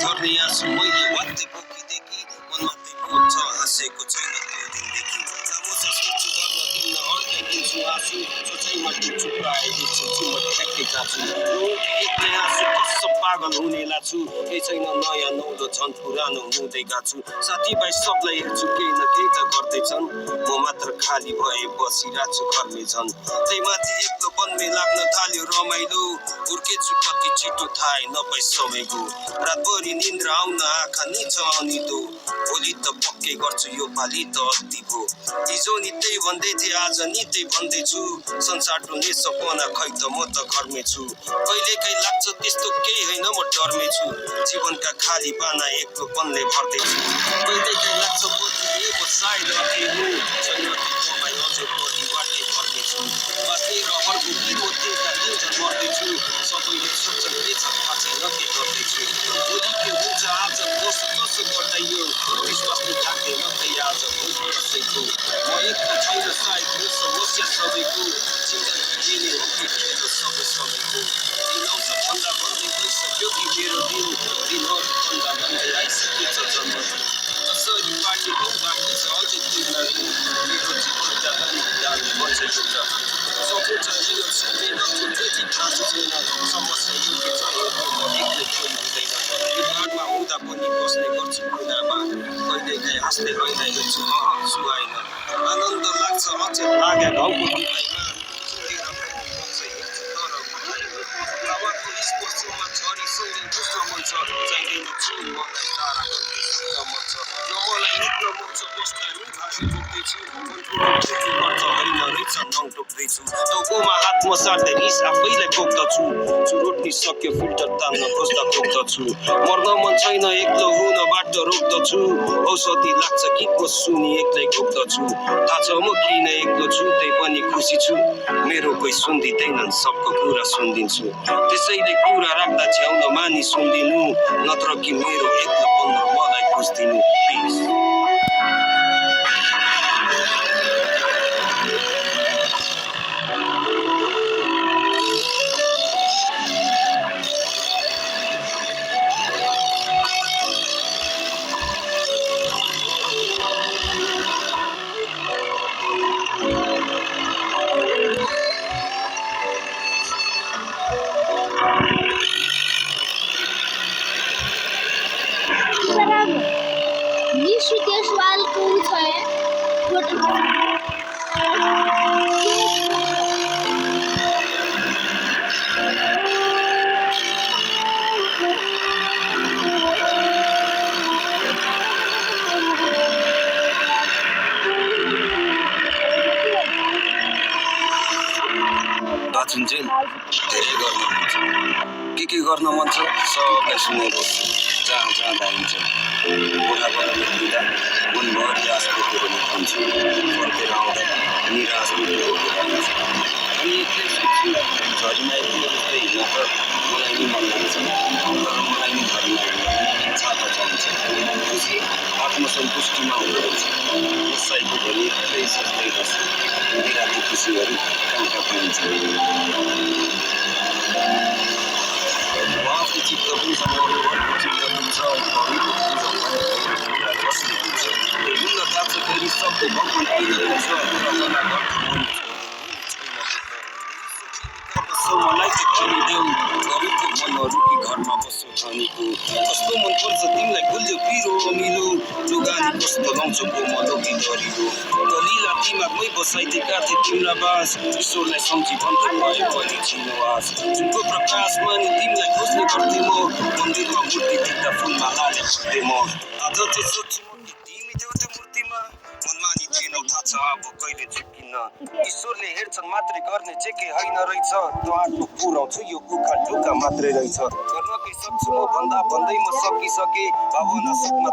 झर्ने आँसु मैले वात्तै बोकिदेखि मनमा त्यही छ हाँसेको छैन त्यो दिनदेखि सामोसा सोच्छु गर्न दिन्न अर्कै दिन्छु आँसु सोचाइमा टिप्छु प्रायः बिर्सिन्छु म ठ्याक्कै काँछु एक्लै आँसु कस्तो पागल हुनेला छु केही छैन नयाँ नौलो झन् पुरानो हुँदै गएको छु साथीभाइ सबलाई हेर्छु केही न केही त गर्दैछन् म मात्र खाली भए बसिरहेको छु घरमै झन् त्यही माथि एक्लो बन्ने लाग्न थाल्यो रमाइलो हुर्केछु कति छिटो थाहै नपाई समयको रातभरि निन्द्रा आउन आँखा निच अनिदो भोलि त पक्कै गर्छु यो पालि त अति भो हिजो नि त्यही भन्दै थिएँ आज नि त्यही भन्दैछु संसार टुङ्गे सपना खै त म त घरमै छु कहिलेकाहीँ लाग्छ त्यस्तो केही होइन म डरमै छु जीवनका खाली पाना एक्लोपनले भर्दैछु कहिलेकाहीँ लाग्छ बदलिए म सायद अति हुँ छैन तपाईँ अझ बढी बाटे भर्दैछु बाँच्ने रहरको कि म दिनका दिनझन् मर्दैछु सबैले सोच्छन् के छ थाहा छैन के गर्दैछु भोलि के हुन्छ आज कसो कसो गर्दा यो विश्वासले लाग्दैन खै आज भोलि कसैको म एक्लो छैन सायद यो समस्या सबैको जिन्दगी दिने हो कि खेल सबै सबैको दिन आउँछ भन्दा भन्दै गइसक्यो कि मेरो दिनहरू भन्दा भन्दै आइसकेछ जन्मदिन कसरी बाटो बाँकी छ अझै दिनहरू मेरो जीवन जाने बसेको छ सोचेछ मिल्न त्यति खास छैन समस्या एउटै छ म एक्लै कोही हुँदैन यो घरमा हुँदा पनि बस्ने गर्छु कुनामा कहिलेकाहीँ हाँस्दै होइन हेर्छु सुहाएन आनन्द लाग्छ अझै लागे घाउको बिमाइमा हावाको स्पर्शमा झरीसँगै बुझ्न मन छ चाहिँदैन छु मलाई तारा गर्दै मन छ न मलाई निक्न मन छ बस्दा रुभाले बोक्दैछु गर्छ होइन रहेछ नङ टोक्दैछु टाउकोमा हात मसार्दै रिस आफैलाई पोख्दछु चुरोट्नी सक्यो फिल्टर तान्न खोज्दा खोज्दछु मर्न मन छैन एक्लो हुन बाटो रोक्दछु औषधि लाग्छ गीत म सुनि एक्लै घोक्दछु थाहा छ म किन एक्लो छु त्यही पनि खुसी छु मेरो कोही सुन्दिँदैनन् सबको कुरा सुनिदिन्छु त्यसैले कुरा राख्दा छ्याउन मानि सुनिदिनु नत्र कि मेरो एक्लोपन मलाई बुझिदिनु प्लिज निशु देशवाल कौन है बाचुन्जेल धेरै गर्न मन छ के गर्न मन छ सबलाई सुनेको जहाँ जहाँ धाइन्छ गोठाबाट निक्लिँदा मनभरि आशको कुरो निस्कन्छु फर्केर आउँदा निराश मिलेको हुन्छ अनि एक्लै सोच्छु झरीमा एक्लै जस्तै हिँड्न त मलाई नि मन लाग्छ तर मलाई नि झरीमा हिँड्न छाता चाहिन्छ खुसी आत्मसन्तुष्टिमा हुँदो रहेछ यसैको भोलि एक्लै सक्दै बस्छु बिराती खुसीहरू कहाँ कहाँ पाइन्छ उहाँको चित्त बुझ्छ अरूहरूको चित्त बुझ्छ भविको बुझ्छ भने कुरा कसले बुझ्छ हुन थाल्छ फेरि सबको भगवान किन बुझ्छ रचना गर्छ मलाई चाहिँ भनिदेऊ गरिबको मनहरू कि घरमा बस्छौ धनीको कस्तो मनपर्छ तिमीलाई गुल्यो पिरो अमिलो जोगानी कस्तो लाउँछौ कोमलो कि दरिलो दलिला दिमागमै बसाइदिएका थिए तिम्रा बास ईश्वरलाई सम्झी भन्दै भए पनि चिनो आस जुनको प्रकाशमा नि तिमीलाई खोज्ने गर्थेँ म मन्दिरमा मूर्ति देख्दा फुलमा लाले फुट्थेँ म आज चाहिँ सोध्छु म कि तिमी देऊ त्यो मूर्तिमा मनमा नि थिएनौ थाहा छ अब कहिले झुक्किन्न ईश्वरले हेर्छन् मात्रै गर्ने चाहिँ के होइन रहेछ त्यो आँटो पुऱ्याउँछु यो उखान ढुक्का मात्रै रहेछ गर्नकै सक्छु म भन्दा भन्दै म सकिसकेँ भावना सुखमा